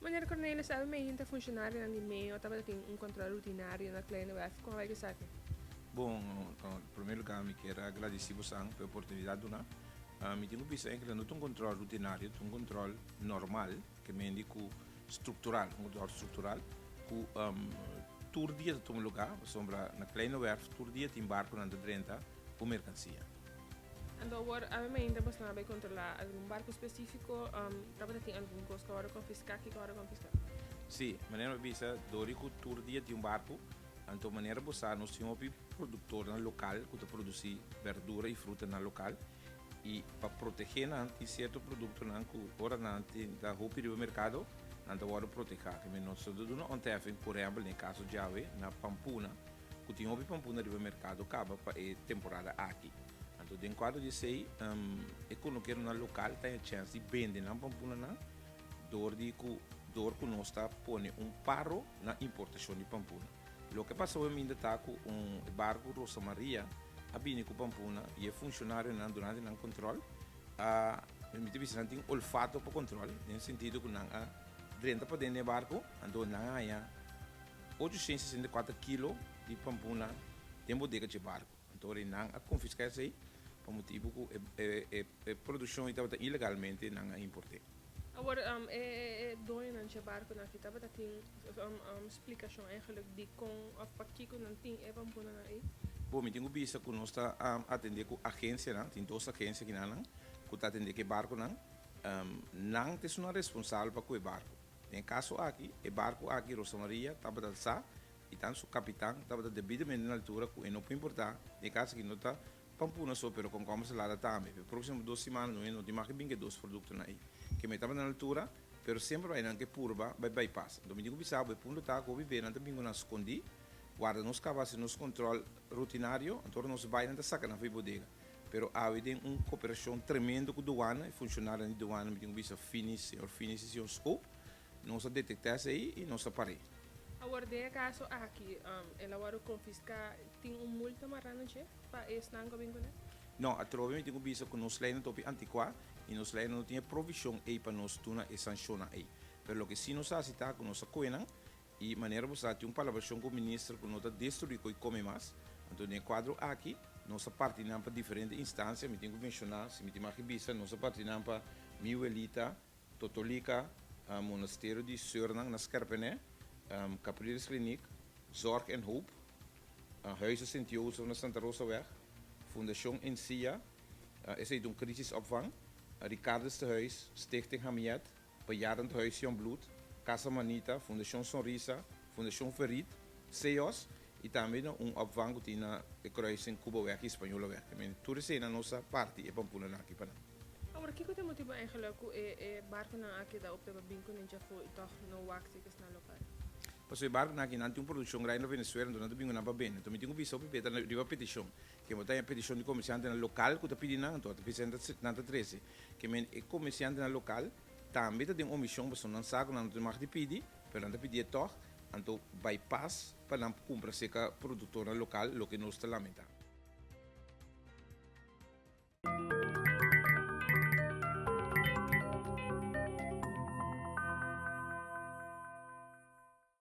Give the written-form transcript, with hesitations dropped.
Meneer Cornelis, awe mainta funshonarionan di MEO tabata tin un kòntròl rutinario na Kleine Werf. Kon a bai ku esaki? Bon, na promé lugá mi kier a gradisí bosan pa e oportunidat duna. Mi tin ku bisa enkele no ta un kòntròl rutinario, ta un kòntròl normal, ke mende ku struktural, un kòntròl struktural ku tur dia ta tuma lugá, pasobra na Kleine Werf tur dia tin barkunan ta drenta ku merkansia. Anto awor awe mainta boso nan a bai kontrolá algun barku spesífiko? Tabata tin algun kos ku a wòrdu konfiská? Kiko a wòrdu konfiská? Sí, manera mi a bisa, dor di ku tur dia tin un barku, anto manera bo sa nos tin hopi produktornan lokal ku ta produsí bèrdura i frutanan lokal i pa protegé nan tin sierto produktonan ku ora nan tin ta hopi riba merkado nan ta wòrdu protehá. Kende nos ta duna ontheffing, por ehèmpel den e kaso djawe na Pampuna, ku tin hopi pampuna riba merkado kaba pa e temporada aki. Anto den kuadro di esei e kunukeronan lokal ta haña chèns di bende nan pampunanan dor di ku dor ku nos ta pone un paro na importashon di pampuna. Loke a pasa hopi minda ta ku un e barku Rosa Maria a bini ku pampuna i e funshonarionan durante nan kontròl a mi ta bisa nan tin olfato pa kontròl den sentido ku nan a drenta paden den e barku anto nan a haña 864 kilo di pampuna den bodega dje barku. Anto ora nan a konfiská esei pa motibu ku e produkshon ei tabata ilegalmente nan a import'é. Awor e doñonan dje barkunan aki tabata tin splikashon eigenlik dikon òf pakiko nan tin e pampunanan ei? Bo, mi tin ku bisa ku nos ta atendé ku agensianan, tin dos agensia kinanan ku ta atendé ku e barkunan. Nan ta esunnan responsabel pa ku e barku. Den e kaso aki, e barku aki, Rosa Maria, tabata sa i tantu su kapitan tabata debidamente na altura ku e no por importá. Den e kaso aki no ta pampuna so, pero konkomber salada tambe. Pa e próksimo dos simana no e no tin mas ke bin ku e dos produktonan ei. Ke mi tabata na altura, pero semper bai nan ke purba bai bypass. Anto mi tin ku bisa bo e punto ta ku hopi be nan ta bin ku nan skondí, warda nos kaba hasi nos kontrol rutinario, anto ora nos bai nan ta saka nan for e bodega. Pero awe den un koperashon tremendo ku duana, e funshonarionan di duana, mi tin ku bisa Finis, señor Finis i señor Scoop, nos a detektá esei i nos a par'é. Awor den e kaso aki, el a wòrdu konfiská, tin un multa mará na dje pa esnan ku a bin kuné? No, atrobe mi tin ku bisa ku nos leinan ta hopi antikuá i nos leinan no tin e provishon ei pa nos duna e sanshonnan ei. Pero loke sí nos a hasi ta ku nos a kohe nan I manera bo sa tin un palabrashon ku minister ku no ta destruí koi kome mas. Anto den e kuadro aki nos a parti nan pa diferente instansia, mi tin ku menshoná, si mi tin mag bisa, nos a parti nan pa Mi Welita, Totolika, Monasterio di Seurnan na Skerpenè, Capriles Kliniek, Zorg en Hoop, Huize Sint Jozef na Santa Rosaweg, Fundashon Ensia, esei ta un krisisopvang, Ricardus Tehuis, Stichting Hamiet, Bejaardentehuis Jongbloed, Casa Manita, Fundashon Sonrisa, Fundashon Verriet, Seos i tambe na un opvang ku tin na e kruising Cubaweg i Españolaweg. I men tur eseinan nos a parti e pampunanan aki pa nan. Awor, kiko ta e motibu eigenlik ku e e barkunan aki ta opta pa bin ku nan djafó i tòg no wak si esnan lokal? Pasobra e barkunan aki nan tin un produkshon grandi na Venezuela, enton nan ta bin ku nan pa bende. Enton mi tin ku bisa hopi beta riba petishon. Ke bo ta haña petishon di komersiantenan lokal ku ta pidi nan, enton a ta bisa nan ta trese. Ke men e komersiantenan lokal tambe ta den omishon pasobra nan sa ku nan no tin mag di pidi, pero nan ta pidié tòg, anto bypass pa nan kumpra serka produktornan lokal, loke nos ta lamentá.